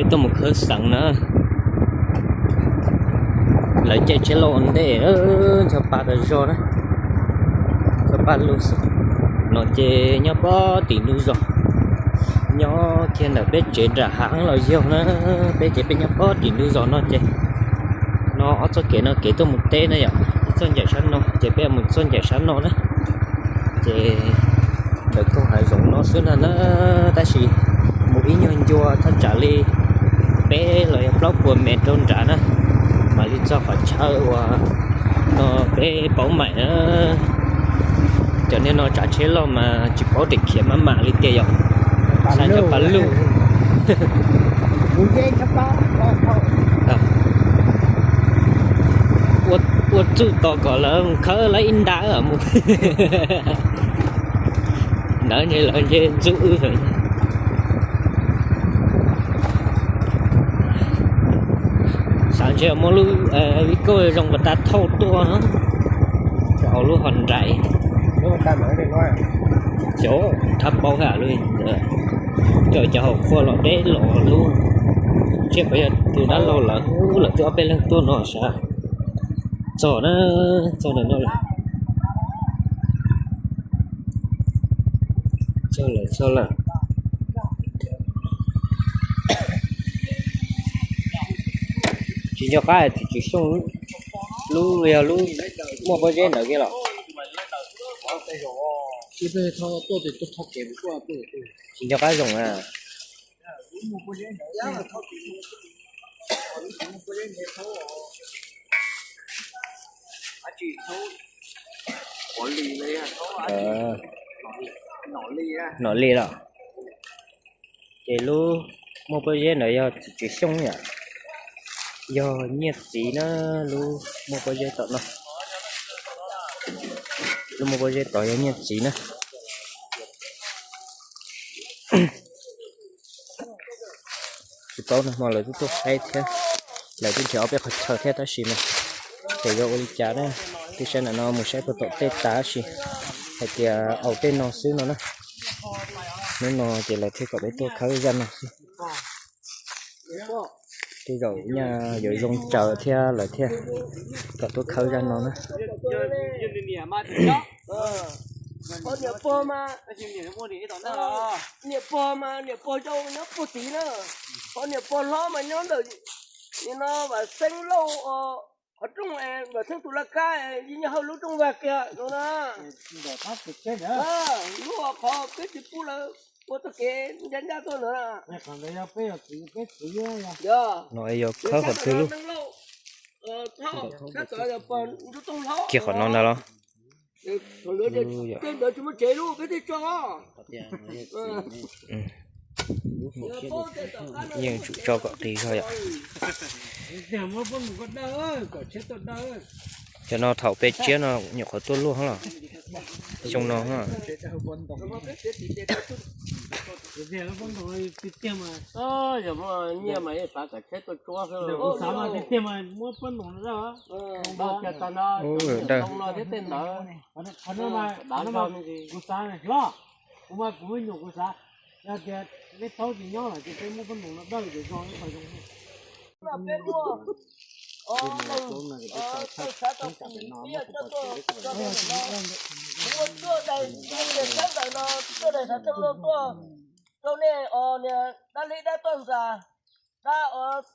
Tuaj mus khawb xeev na. Lawv caij tsheb loj ua ntej, ncho pa tas zog na. Ncho pa lug xwb. No ces nyob pob tim ntug zos, nyob kiag ntawm peb tsev nram hav los yog na. Peb ces peb nyob pob tim ntug zos no ces, no ob txoj kev no kev tuaj mus teb na yom. Ib txoj ncaim sab no ces peb mus txoj ncaim sab no na. Ces ntawm koog hav zoov no xwb na na, tab sis mus ib nyuag ncua thaj tsam li peb los yog plaub puas mev rau nrad na, mam li txog qhov chaw uas no peb paub maim na. Cov niag no tsav tsheb loj mas tsis paub tes khiav maj mam li tiag yom. Sab ncho pa luj. Ua txuj tos kom lawv khawb lawv ib nta mus. Ntawd ntshe lawv ntshe ntxub wb. Xav ntshe muaj lub vij kauj zoo pas tas thauj tuaj no, cov lub hos nraim. Xyov thab paub hab lub, cov cov hauv qhua los deb los lub. Tsiab puas yog tus dab laug lawv, lawv twb ob peb leeg tuaj no sav. Txog na, txog ntawm no lawm. Txog lawm, txog lawm. Tsis nco qab tsis, tsis xyoo lub, yog lub muaj pob zeb ntawd kiag los. Tsis nco qab zoo na. Nom li los. Ces lub muaj pob zeb ntawd yog Tswv Xyooj yom, yog nyiaj txiv na, lub muaj pob zeb tom no. Lub muaj pob zeb tod yog nyiaj txiv na. Tsis paub no hmo lawv twb tuaj saib thiab, lawv twb nrhiav ob peb qhov chaw thiab tab sis mas ces yuav ua li cas na, twb saib ntawm no mus saib puag tom tej tas tab sis hais tias au tej no xwb no na. Hnub no ces lawv thiaj kom peb tuaj khawb zaj no xwb. Tej zaum nyaj yuav zoo tsaws thiab lawv thiaj kom tuaj khawb zaj no na. Niam pog mas, niam pog mas niam pog yau nyob puag tid na, ho niam pog hlob mas nyob ntawm no Vam Xeeb Lauj, qhov rooj Vam Xeeb tus laj kab yeej nyob hauv lub rooj vag kiag no na. Lub qhov peb tsis pub lawv ua txoj kev ncaj ncaj tuaj ntawd na. No yog khawb qhov twg lub? Kiag qhov no ntag los? Ntawd tsis muaj tsev lub peb thiaj tso. Yeej tsum tso kom qis zog yom. Cov no thaum peb tsiab no nyuam qhuav tuaj luaj los, xyoo no. Kuv xav mas tiag tiag mas muab pob ntoos no dawj. Qhov no mas kuv xav hlob, kuv mas kuv me nyuam kuv xav, yog tias neb thaub tsis nyob lawm ces peb muab pob ntoos no dawj ces zoo ib qho zoo. Peb muaj, kuv muaj cuaj daim, kuv muaj cuaj daim xeeb ntawm no, cuaj daim xeeb ntawm no tuaj rau nej os, niag dab lig dab toj ntxas, dab os,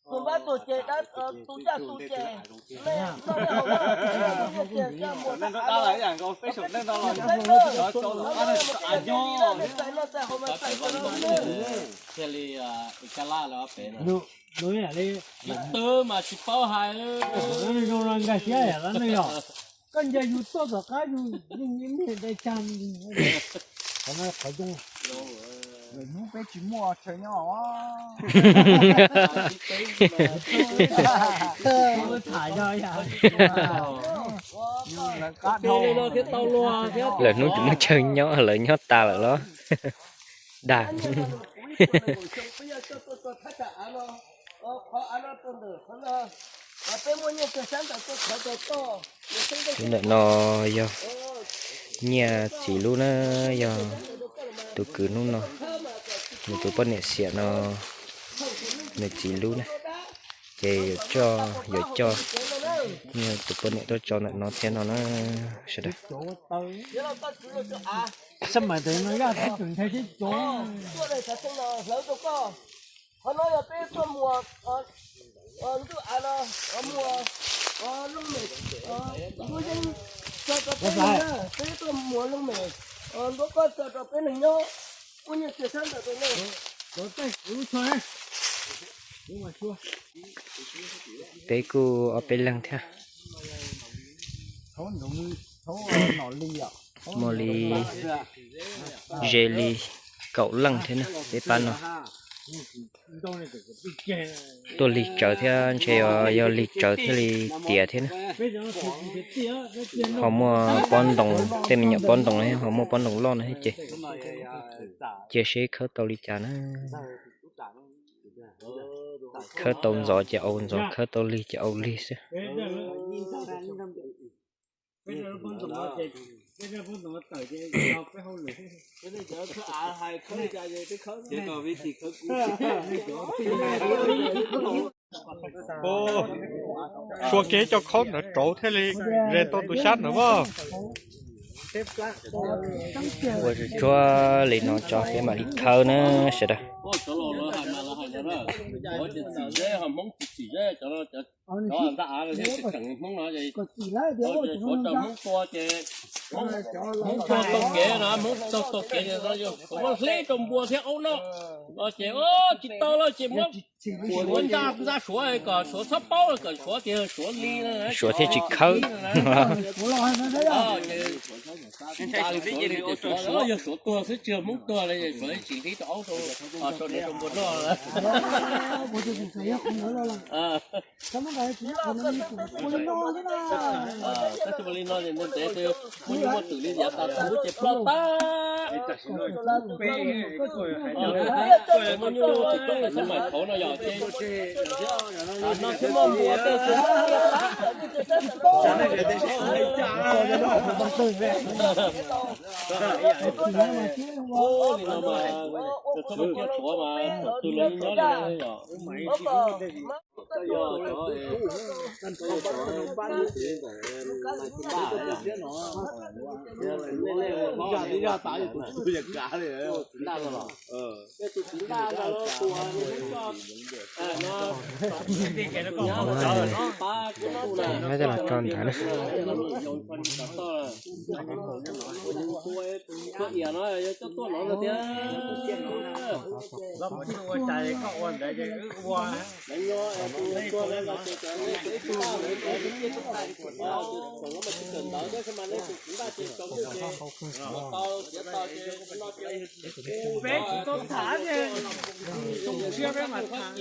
tus npab tus ces, dab os, tus caj tus ces, nej noj nej haus, nej muaj nyiaj txiag coj mus, nej txais noj txais haus mas txais. Ib tug mas tsis paub hais. Zoo no nkag siab yam no yog koj ncaim yus tuaj tom qab yus yeej niaj dai tsag. Qhov no qhov zoo. Lwm hnub peb tsis muaj chaw nyob. Tham yog yam. Lwm hnub tsis muaj chaw nyob, lawv nyob tas lawm los. Dag. Tus ntawm no yog nyiaj txiv lub na, yog tus kwv hnub no, nws tus poj niam xiam no. nws txiv lub na, ces yuav coj, yuav coj tus poj niam tuaj tso ntawm no thiab no na sawv daws. Qhov no yog peb tuaj muas ntuj av no, muas looj mem, ntuj yeeb, tso rau peb neeg na, peb tuaj muas looj mem, ntuj qoj tso rau peb neeg nyob, kuj nyiaj txiag sab ntawm tus neeg. Peb kuj ob peb leeg thiab. Muaj li ze li kaum leej thiab na peb pab no. Tuaj lig tsawv thiab ntshe yog lig tsawv thiaj li tiav thiab na. Ho muaj pob ntoo, tej me nyuam pob ntoo, ho muaj pob ntoo loj no thiab ces cia seb khawb tau li cas na. Khawb tau ntxov ces au ntxov, khawb tau lig ces au lig xwb. Sua kiag cov khaub ntawd rauv thiaj li ze tau tus xyab ntawd mas. Ua tsuag tsuag li no tso thiab mam li khawb na sawv daws. Hmoob tua ces Hmoob tua tau kev no, Hmoob tsis tau kev no, Suav muab hleb rau npua thiab aub noj no ces tsis tau lawm ces muab ua ncaj ntxab Suav kom Suav txhob paub, kom Suav tias Suav li, Suav thiaj tsis khawb. Yog Suav tuag xwb, tsis yog Hmoob tuag li, Suav tsis hleb rau aub rau niam rau npua noj. Tab sis li no ntev ntev muaj nyuj muaj twm li yav tas txhuv ces ploj tag. Muaj nyuj tsis tub xab maim thaud no yog ces no thiab muaj npua tej li no mas, txhob mus ciaj Suav mas thaum twg los nyob li no yom. Nyob coj los tso ntawd na. Peb tsis tau tham, tus siab peb mam tham.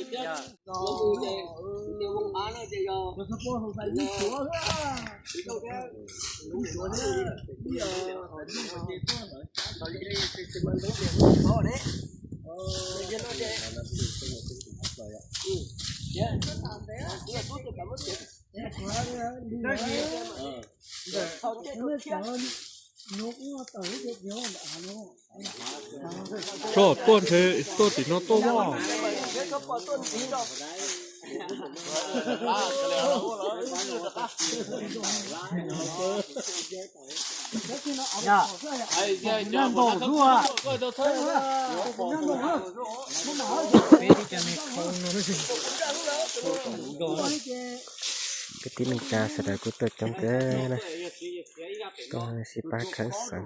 Tso tuaj ntshe tuaj tim no tuaj voj. Kwv tij neej tsa sawv daws kuj tuaj coob kawg na, tuaj sib pab khawb xeev.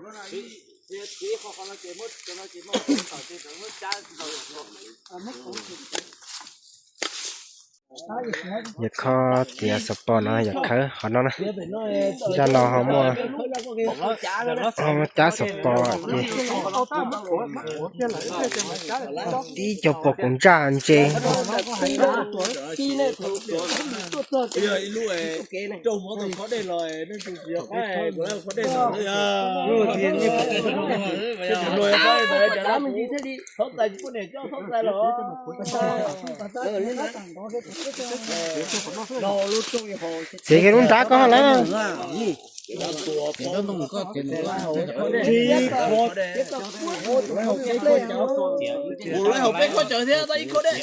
Yog khob tiav xov pos no yog khawb hov no na. Zaj no ho muaj cab xov pos ces ib co pos kaum ntsaj ntse. Txiav kiag lub nrab koj lawm. Mus lawv hauv peb khaub cawv thiab tau ib khaub dej.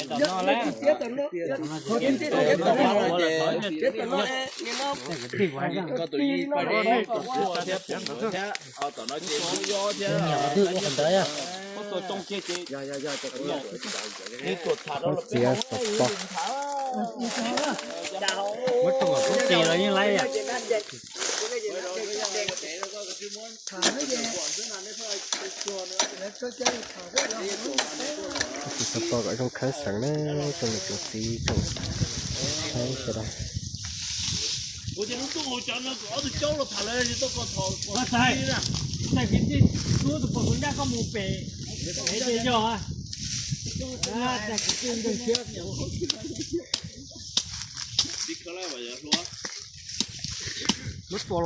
Koj tus yij pais thiab, tom no ces ua ntawd. Txiav tau pog. Muab rau kom kub tis los yeej laib yom. Tus xov pos kom zoo khawb xeem na, tsoom niam tsoom txiv tsoom khawb sawv daws. Muab tua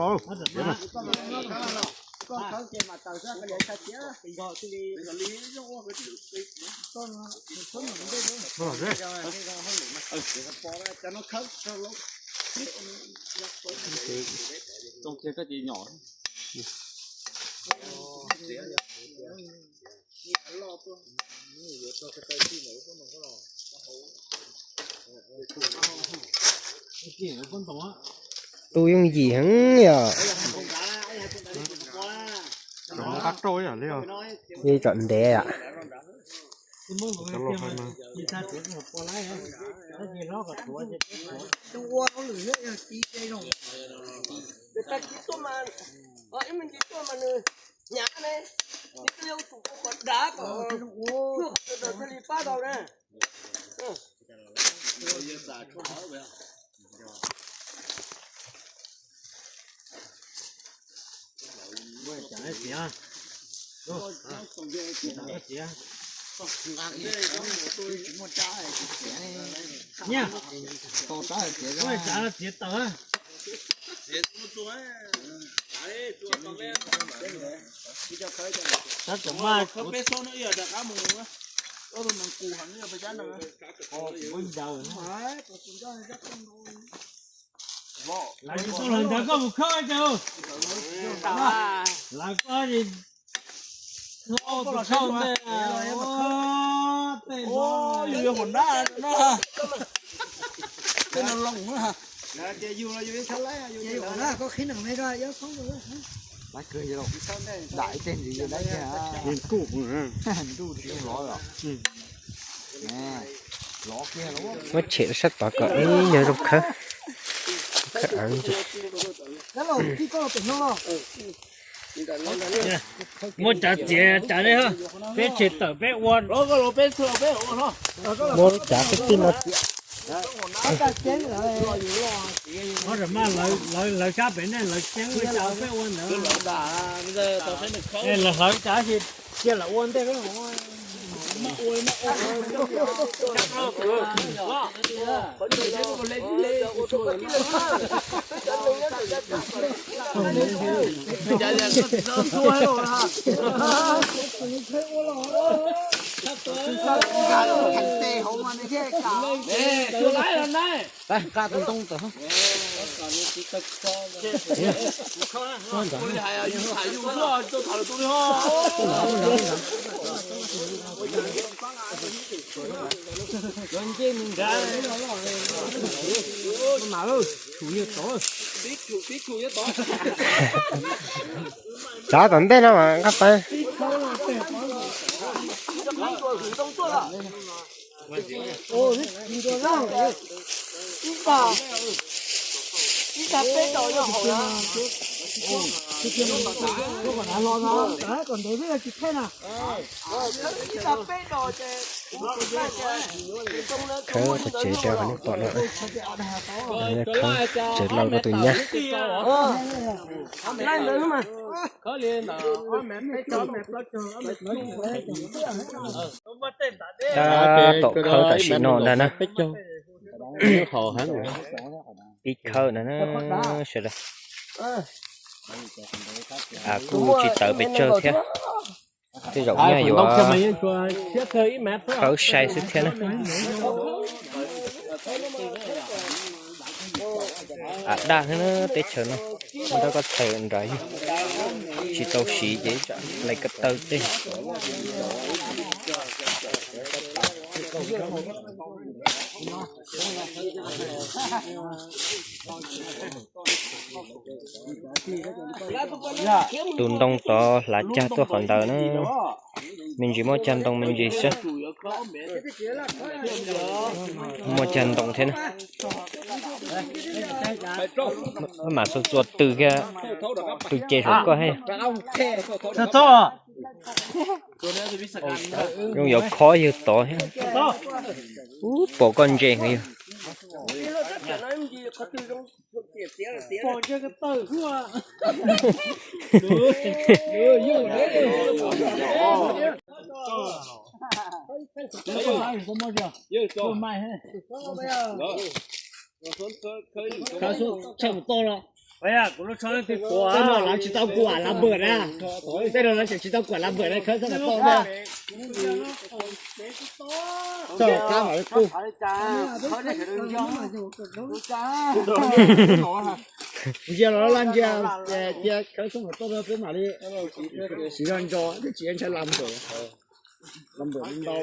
los. Tus yooj yim heev yom. Yeej tsom ntev yom. Nyiaj, txiav tawm. Tab tom mas kuv ib ntaws. Lawv tsis tau los ntawd koj mus khawb cas. Lawv koj tus khawb ntej. Tej yus yuav hom nab no, tej no loo na. Lawv koj qhib nees me rau. Dam ib teg ntxiv yus dab tsi. Ntuj tsis lov los. Muab tshem rau sab tod kom ib nyuag zoo khawb. Khawb ntsis. Muab cav txiav cav li, peb tshem tawm peb ua. Muab lub cav peb tij no txiav. Lawv sab pem nej lawv ceeb li cas peb ua ntawd. Lawv hlawv cas cia lawv ua ntej. Nqa tus ntoo tawm. Tov tom ntej no mas nqa pais. Khawb tus tsev rau qhov nej pom no, khawb tsev laug rau tus nyab. Tab tom khawb tam sim no ntag na. Pib khawb na sawv daws. Kuj tsis tawv pes tsawg thiab. Tej zaum nyaj yuav khawb sai xwb thiab na. Av daj xwb na teb chaws no. Muab rab koj txhais nrad yog tsis tau siv ces tsam hlais ko taw tej. Tus ntoo tod hlav cag tuaj qhov ntawd na. Me ntsis muaj cag ntoo me ntsis xwb. Muaj cag ntoo thiab na. Maj mam txua txua tw kiag tus ces saum koj he. Zoo yuav khob yawg tod thiab. Ub, pom koj ntse heev yawg. Khawb xub tshaj mus toj los. Tej no lawv tsis tau kuam lav npawm na. Tej no lawv tseem tsis tau kuam lav npawm na, khawb xub mus toj na. Txog qab mam li qub. Ntsia los laj ntsia, cia khawb xub mus toj no peb mam li siv zog ntso, twb tsis ntshai lav npawm. Lav npawm ntau.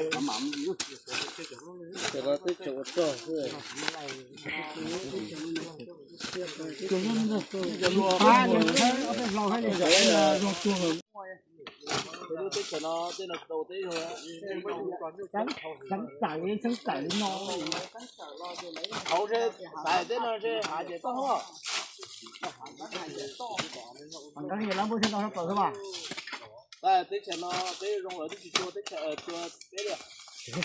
Teb chaws no, teb no tau teb. Txheeb txais li no. Hauv teb no hav ces toj. Teb chaws no teb zoo lawm twb tsis tshua teb chaws, tshua peb li. Tsuam,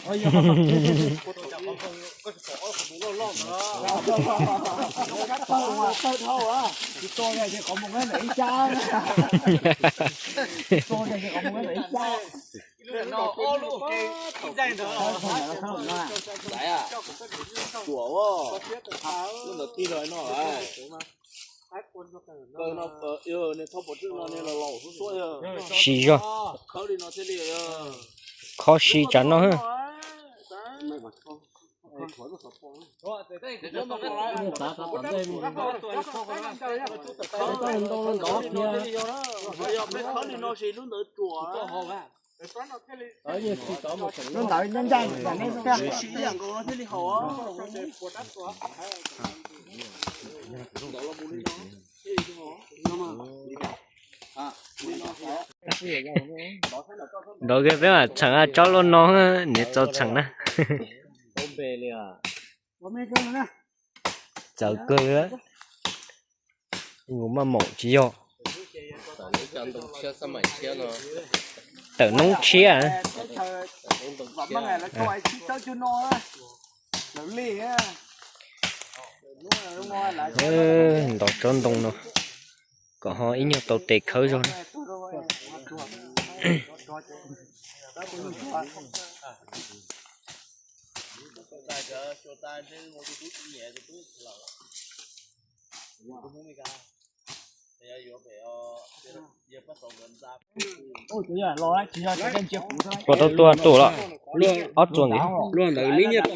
lub ntawd tig los no lawm. Siv zog. Khob si tsam no. Lub ntawd ncaj ncaj. Ntawd kiag peb mam txheem tsob loj no, niam txaus txheem na. Txawv kawg li. Nkus maj maum tsis yog. Tawm noob tshiab. Ntov tsob ntoo no kom ho ib nyuag tau tes khawb zog na. Puas tau tua tus los? Ob txuas ntxiv. Luag ntawd nib nyiaj.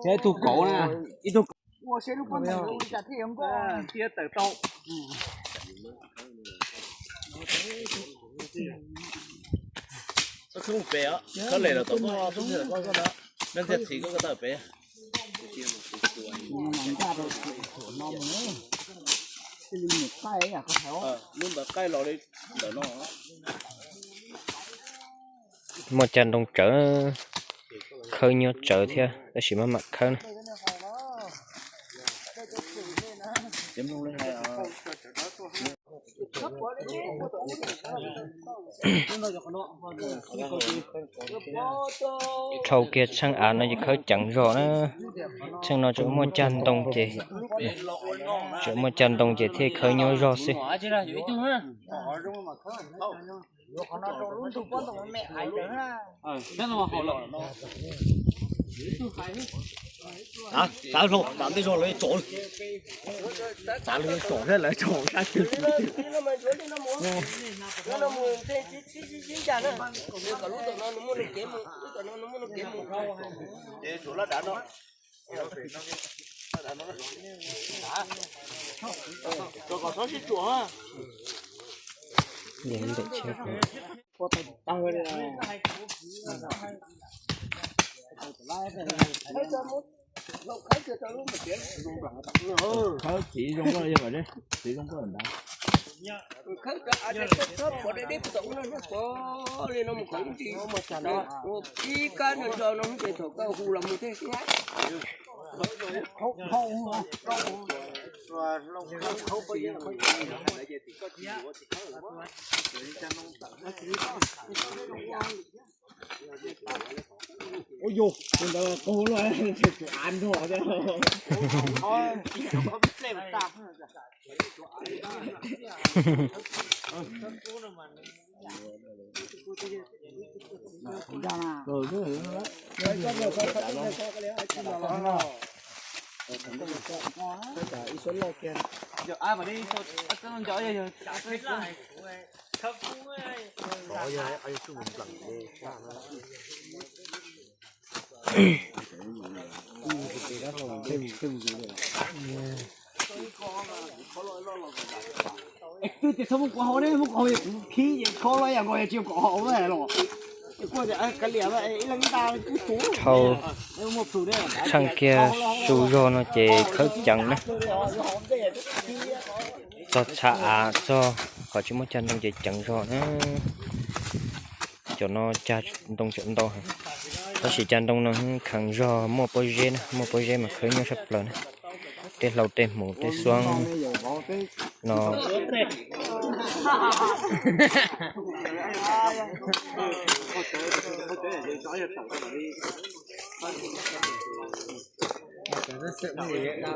Ib tug kauv na, ib tug kauv. Khawb mus pem, khawb lem los tom koj, ntxhiaj txhiv koj ko taw pem. Lub ntawd qaij los li ntawm no. Muaj cag ntoo tsawv, khawb nyob tsawv thiab tab sis maj mam khawb na. Dhau kiag tsheej av no ces khawb ceev zog na. Tsheej no tseem muaj cag ntoo ces, tseem muaj cag ntoo ces thiaj khawb nyob zog xwb. Txav zog, txav ntej zog lawv tsom, txav lawv tsom thiab lawv tsom sab twg. Khawb txiv zoo nkauj li, txiv zoo nkauj ntawd. Ib kab nco nco no ces thaum koj hu los mus thiaj. Ua yus, tus ntawd qus luaj, tshuav av nrog thiab. Thau tshaaj kiag su zog no ces khawb ceev na. Txog tshav av txog qhov tsis muaj cag ntoo ces ceev zog na. Cov no cag ntoo tseem ntau heev, tab sis cag ntoo no kheev zog muaj pob zeb na, muaj pob zeb mas khawb nyuaj tshaj plaws na. Tej hlau tej hmuv tej xuab no.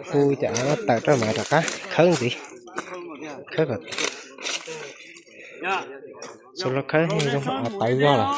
Hu cov tawm rau mas rov qab khawb ntxiv. Khawb kom, xav los khawb zoo tawv zog lawm.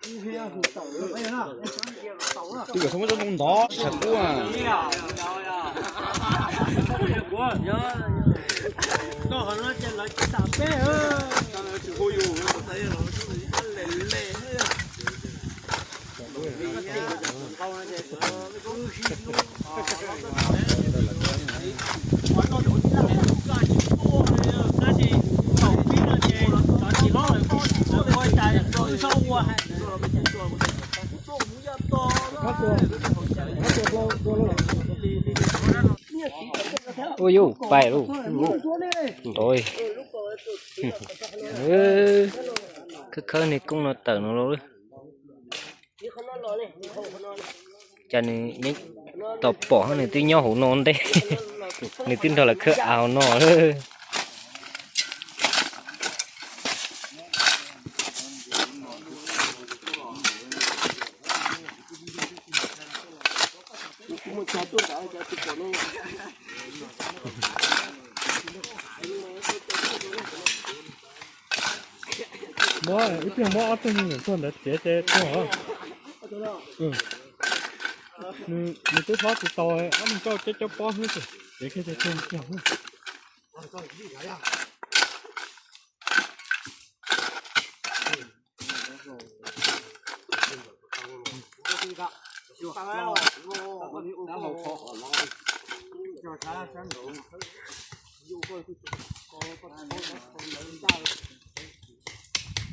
Twb yuav tau muab tsob ntoo ntov tshav kub. Ua yuj, pais lauj. Ntov. Khawb khawb niag koob no tawm no lauj. Cas nws tau pom nws twb nyob hauv no ntej, nws twb nrog lawv khawb av hauv no. Muab ib pliag muab ob tug me nyuam tuag ntawd txiav ces tuag. Nws twb hlob tsis tau, ob leeg coj cov pob xwb ces txiav kiag ces tuag kiag.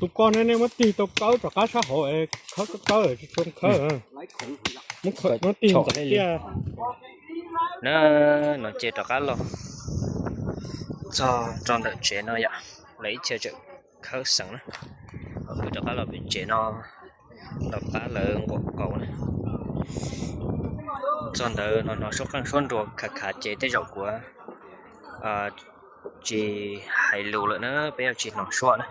Tus ko ne nej muab tig tau kawb rov qab sab hauv es khawb kawb, muab tig ntxeev tiaj. Na, no ces rov qab los txog rau ntawm tsev no yom. Lawv ib txhia tseem khawb xeem na, ho kuv rov qab los pem tsev no los pab lawv nquam qauv na. Txog ntawd no hnov suab qeej suab nruas khav khav ces tej zaum kuv tsis hais lus lawm na, peb yuav tsis hnov suab na.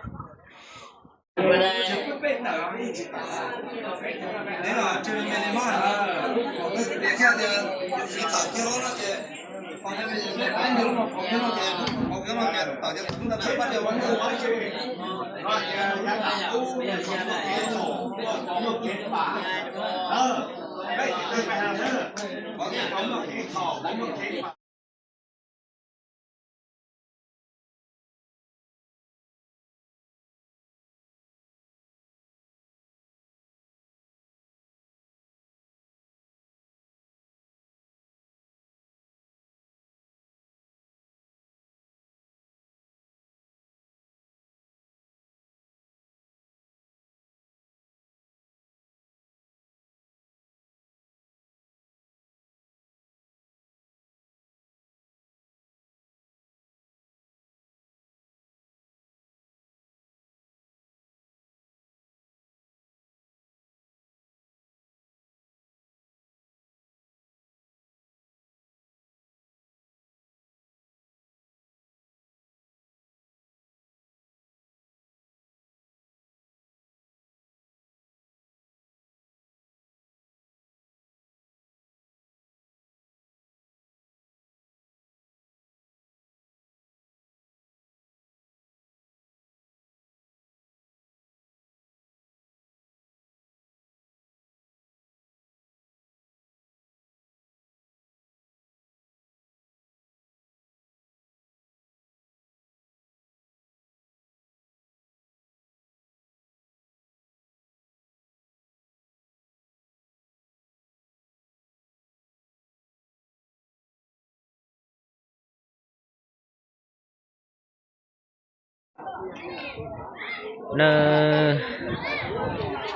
Na,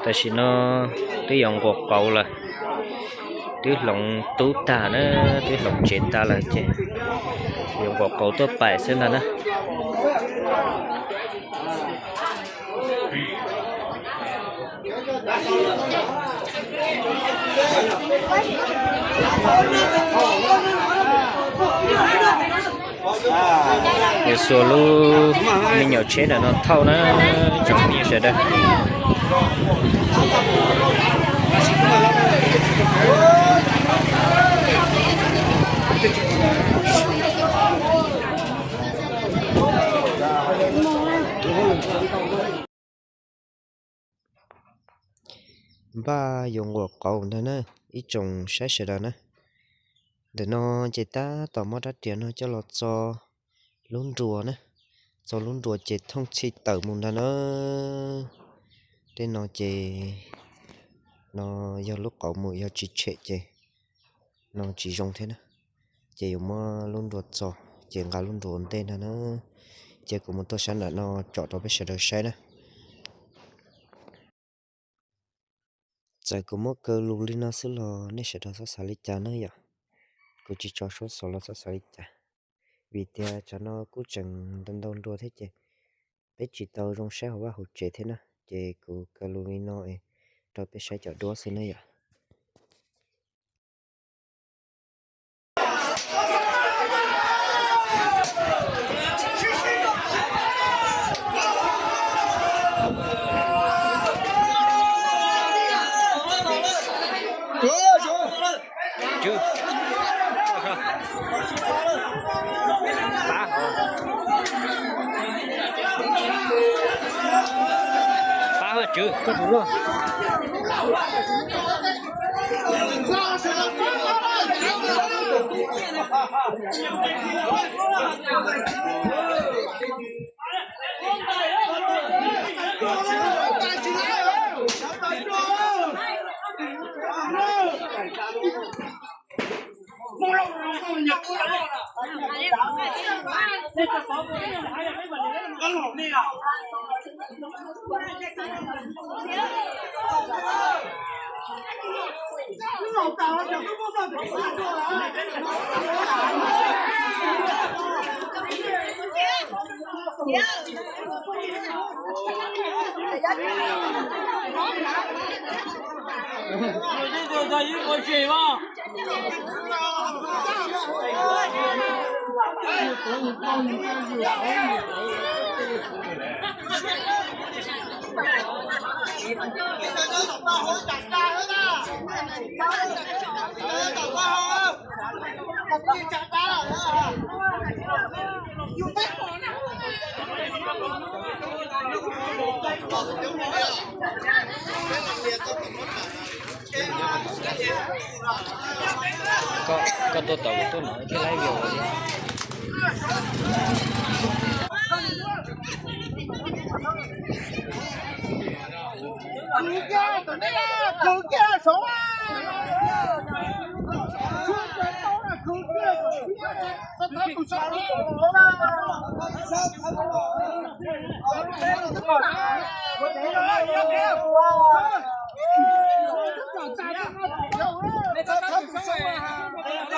tam sim no twb yuav nquas qauv lawm, twb hloov tub tag na, twb hloov tsev tag lawm ces yuav nquas qauv tuaj pais xwb ntag na. Yuav xuas lub me nyuam tsheb ntawm no thauj na, tsoom phooj ywg sawv daws. Npaj yuav nquas qauv ntag na, ib tsoom saib sawv daws na. Ntawm no ces tab tom muab rab riam no coj los txo lub nruas na, txo lub nruas ces thooj txhij tawm mus ntag na. Tej no ces no yog lub qauv mus yog tsis tshem ces no tsis zoo thiab na. Ces yuav muab lub nruas txo, ces nqa lub nruas ua ntej ntag na. Ces kuv mus tuaj sab nram no tsom rau peb sawv daws saib na. Txawm kuv muab kaw lus li no xwb los nej sawv daws txhob xav li cas na yom. Kuv tsis tso suab xov los txhob xav li cas, vim tias tsam no kuj tseem ntau ntau nruas thiab ces peb tsis tau zoo saib hauv vaj hauv tsev thiab na. Ces kuv kaw lus li no es rau peb saib cov duab xwb na yom. Pab, pab, tswv. Koj tuaj tau tuaj no thiaj laib video li.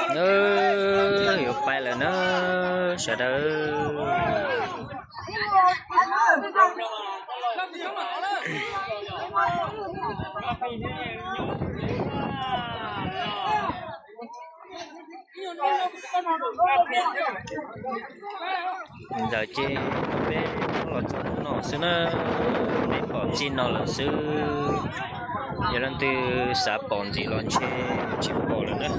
Nws yuav pais lawm na sawv daws. Ntxawm ces peb los txog no xwb na, peb pom txij no lawm xwb. Yog leej twg xav pom ntxiv los ntshe tsis pom lawm na.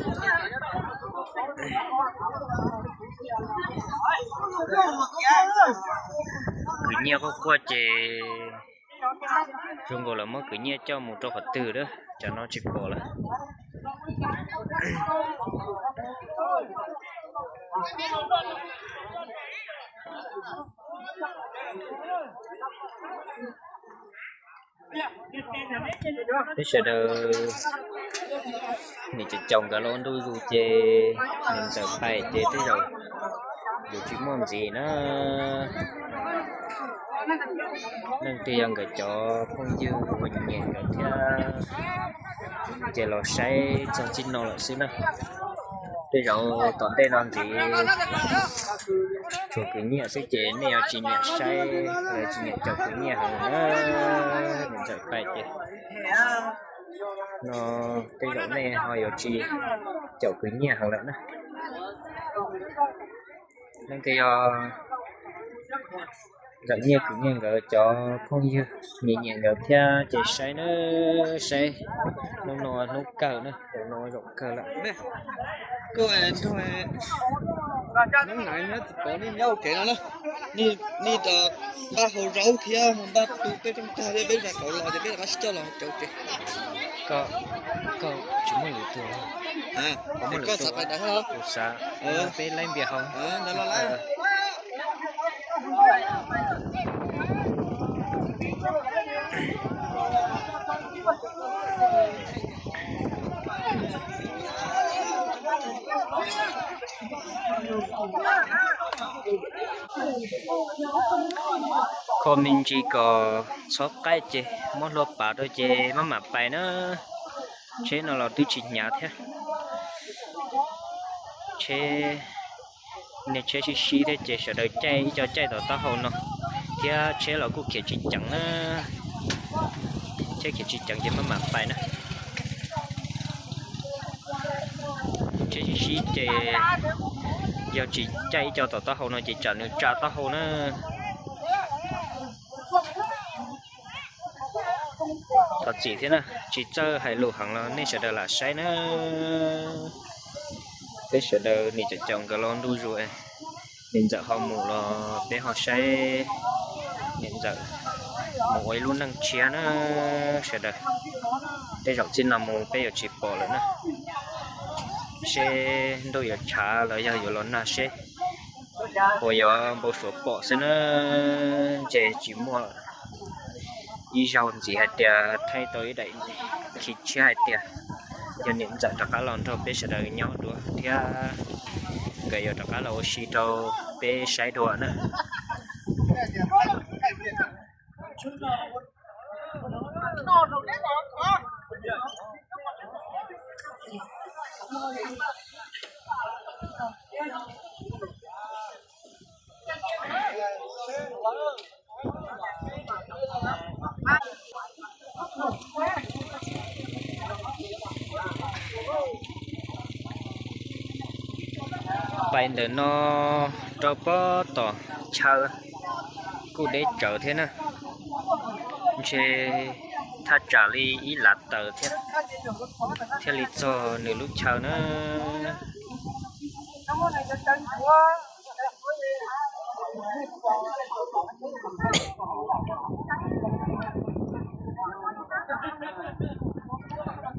Khwv nyiaj quaj quaj ces zoo nkaus lawv muab khwv nyiaj coj mus rau qhov twg lawm, cov no tsis pom lawm. Peb sawv daws, niam cov caum nkawd los ua ntu zus ces niam ntxawm pais ces tej zaum yuav tsis muaj ntxiv na. Leej twg yog nkawd cov phooj ywg uas nyiam nkawd thiab ces los saib txog txij no lawm xwb na. Tej zaum tom ntej no ntxiv tsuas khwv nyiaj xwb ces nej yuav tsis nyiam saib, tsis nyiam caum khwv nyiaj heev na. Niam ntxawm pais ces no tej zaum nej ho yuav tsis caum khwv nyiaj heev lawm na. Leej twg yog ntxawm nyiaj khwv nyiaj nkawd cov phooj ywg nyiam nyiam nkawd thiab ces saib na, saib hnub no hnub kawg na, hnub no zaum kawg lawm. Koj nrog Hnub Nais nyob tsis pom nej nyob ua ke no na. Nej npaj hau zaub thiab npaj tu peb rooj tag thiab peb zam kauv los ces peb rov qab sib coj los cauv ces. Koj, koj tsis muaj lwm tus los? Koj xav pais ntawd los? Kuv xav, peb laib npias hau. Kho me ntsis kom txhob qaij ces muab hlua pav rau ces maj mam pais na. Tsheb no los twb tsis hnyav thiab. Tsheb, niag tsheb sib sib thiab ces sawv daws caij ib co caij tom taub hau no thiab tsheb los kuj khiav tsis ceev na. Tsheb khiav tsis ceev ces maj mam pais na. Tsheb sib sib ces yog tsis caij ib co tom taub hau no ces tsam nws tsa taub hau na. Thov txim thiab na, tsis txawj hais lus heev los nej sawv daws lam saib na. Peb sawv daws niam cov caum nkawd los ntu zus, niam ntxawm ho mus los peb ho saib niam ntxawm mus ua ib lub neej tshiab na sawv daws. Tej zaum txij no mus peb yuav tsis pom lawm na. Seb ntuj yuav tshav los yog yuav los nag seb puas yuav npau suav pom xwb na. Ntshe tsis muaj ib zaug ntxiv hais tias thaij tau ib daim khi tshiab hais tias yog niam ntxawm rov qab los nrog peb sawv daws nyob dua thiab nkawd yuav rov qab los ua si rau peb saib dua na. Ntawm no rau pob tom chaw kuj deb tsawv thiab na, ntshe thaj tsam li ib lav taws thiab thiaj li txog nws lub chaw na.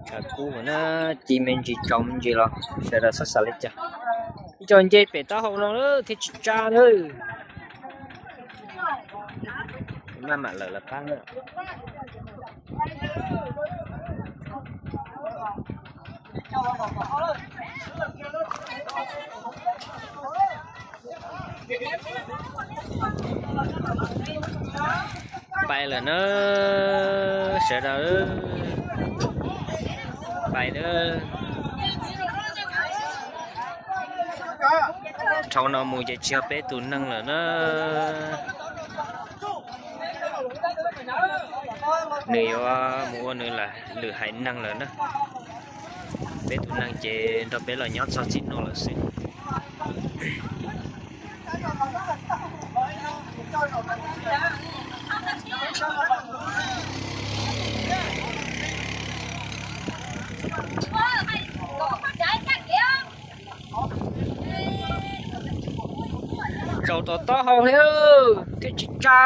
Tshav kub na, ci me ntsis tsaus me ntsis los sawv daws txhob xav li cas. Ib co nce pem taub hau no thiaj tsis tsa na. Maj mam lawm lawv qab na. Pais lawm na, sawv daws, pais na. Dhau no mus ces tsis yog peb tus neeg lawm na. Nws yuav mus ua nws lwm haiv neeg lawm na. Peb tus neeg ces nrog peb los nyob txog txij no lawm xwb. Zaum tom taub hau thiab, thiaj tsis tsa.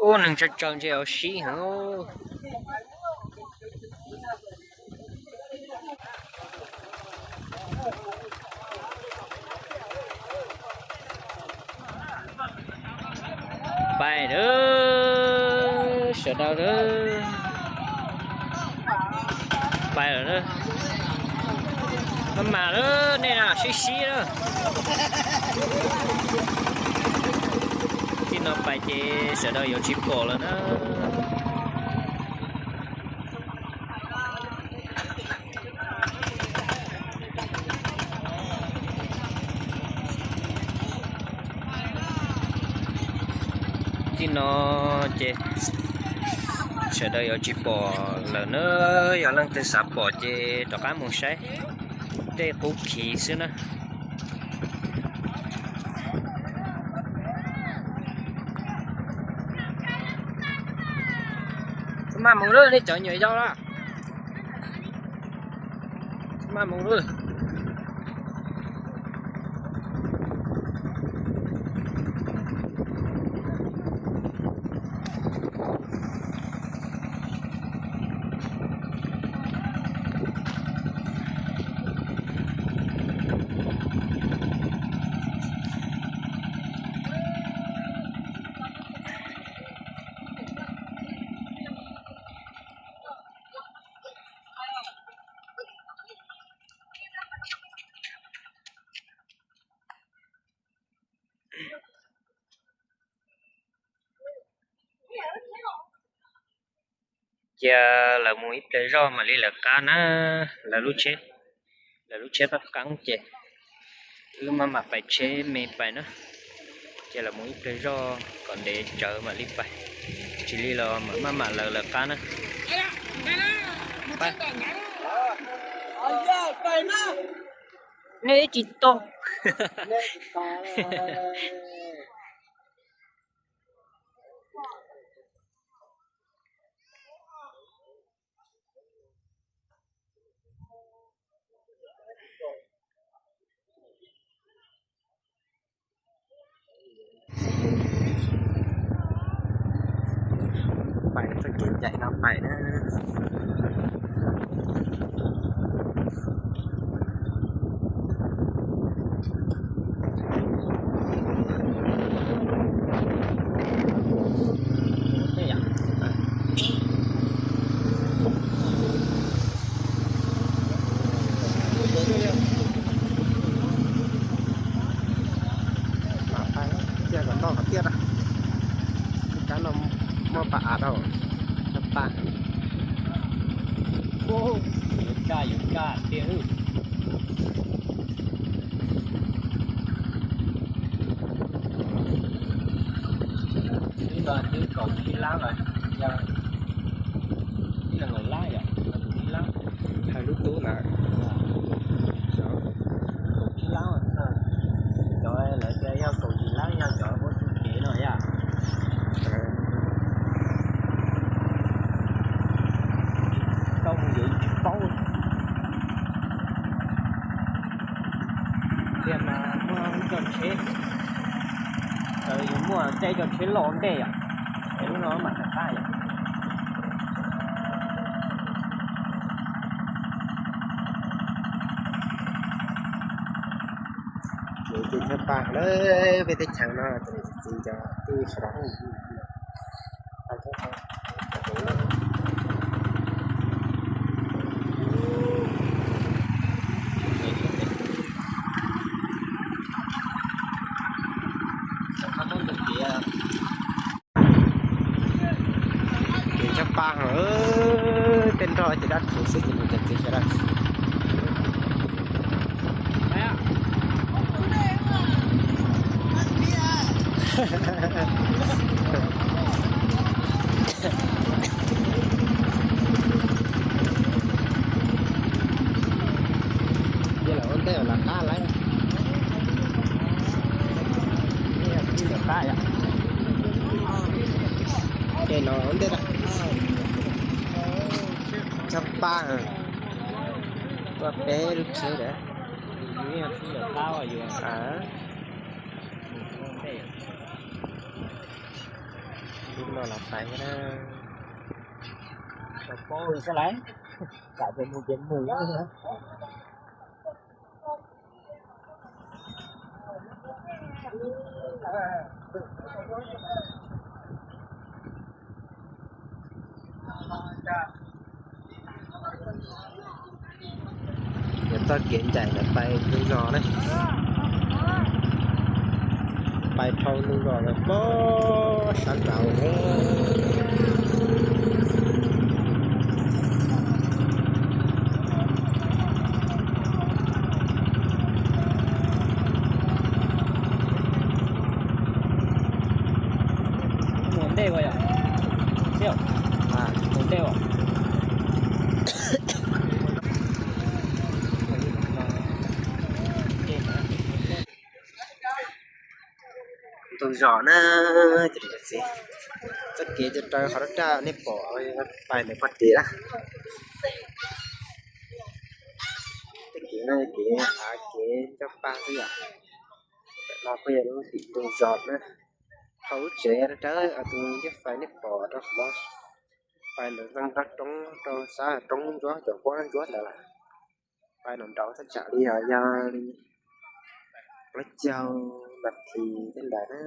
Ub, neeg tsawg tsawg ntshe yuav sib heev. Pais lawm, sawv daws lawm. Pais lawm. Maj mam lawm, nej na sib sib lawm. Txij no pais ces sawv daws yuav tsis pom lawm na. Txij no ces sawv daws yuav tsis pom lawm na. Yog leej twg xav pom ces rov qab mus saib tej qub khi xwb na. Maj mus lawm, nej cov nyuam yaus lawm. Maj mus lawm. Cia lawv mus ib pliag zoj mam li lawv qab na. Lawv lub tsheb, lawv lub tsheb qab qeeb ces wb maj mam pais tsheb me pais na. Cia lawv mus ib pliag zoj kom ntev tsawv mam li pais, tsis li los maj mam lawv lawv qab na. Nej ib tsis tau. Pais txoj kev ncaim no pais na. Cia kom ntoj qhov tiaj na. Kab no muaj pas av rau, pas. Yuav kaj yuav kaj tiag. Twb no twb kaum tsib lab lawm, yog ib leeg kaum lab yom, kaum tsib lab. Hais lub tub ntawd. Kaum tsib lab, cov lawv tias yog kaum yim lab yog cov muab txuj kev no yom. Tau mus yuav tsis paub. Tiag mas muaj coj tsheb, yus muaj tej coj tsheb loj ua ntej yom, es lub no mam rov qab yom. Ces Chab Paj na, peb teb chaws no txiv cov tij sawv daws. Ces Chab Paj, tej nroj ces dab tsi xwb ces mus ces txiv sawv daws. Ces lawv ua ntej lawv qab lawm. Qab yom. Ces no ua ntej Chab Paj, tuaj peb lub tsheb lawm. Lub no los pais na. Paub xwb lawm, kam mus ces mus. Yuav txoj kev ncaim ntawm pais ntug zos na, pais dhau ntug zos lawm pob sab nraud. Mus ntej ua yom, mus ntej ua. Ntug zos na, ces txiv, txoj kev cov raws qhov rab raj nej pom pais ntawm pog tim na. Tej kev no kev av kev ncaj paj xwb yom. No kuj yog lub tim ntug zos na. Dhau lub tsev rawv tus ncej fais nej pom rau qhov no, pais ntawm nqaj roob rau sab roob ntsuab cov huab ntsuab ntawd lawm. Pais nraum nraud thaj tsam li yog li plaub caug nas this tej ntawd na.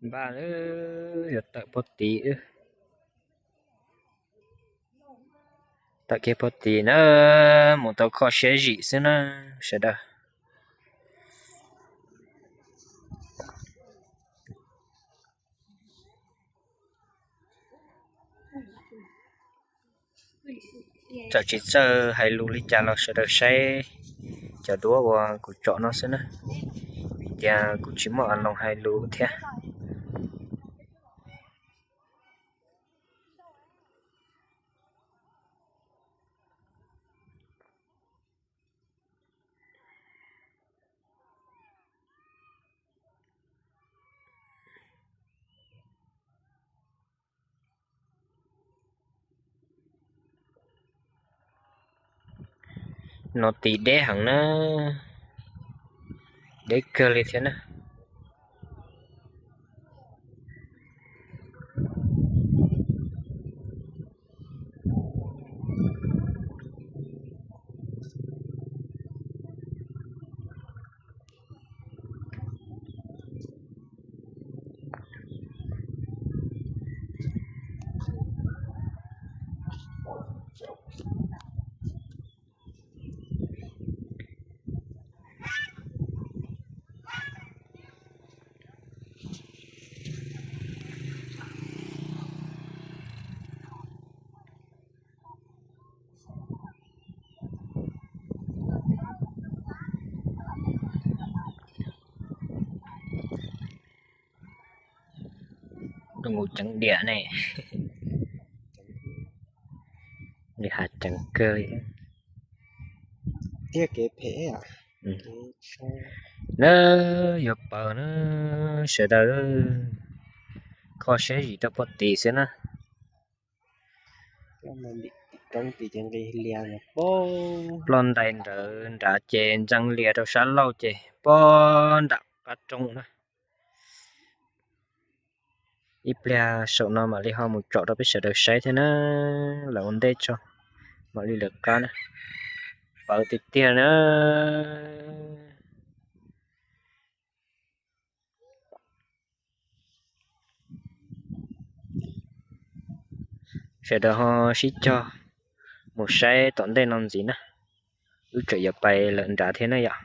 Npaj, yuav tawm puag tim, tawm kiag puag tim na, mus tau kho siab zim xwb na sawv daws. Txawm tsis txawj hais lus li cas los sawv daws saib cov duab uas kuv tsom no xwb na, vim tias kuv tsis muaj a loos hais lus thiab. No tis deb heev na, deb kawg li thiab na. Mus ceev diam ne, nws hav ceev kawg li. Tiag kev phem. Na, yuav paws na, sawv daws, kho siab zim rau puag tim xwb na. Ploj ntais nrawd nrad ces ntxeev lias rau sab laug ces puag nram qab roob na. Ib pliag saum no mam li ho mus tsom rau peb sawv daws saib thiab na. Lawv ua ntej tso, mam li lawv qab na. Pawv tiag tiag na. Sawv daws ho sib cog mus saib tom ntej no ntxiv na. Wb tseem yuav pais lawm nrad thiab na yom.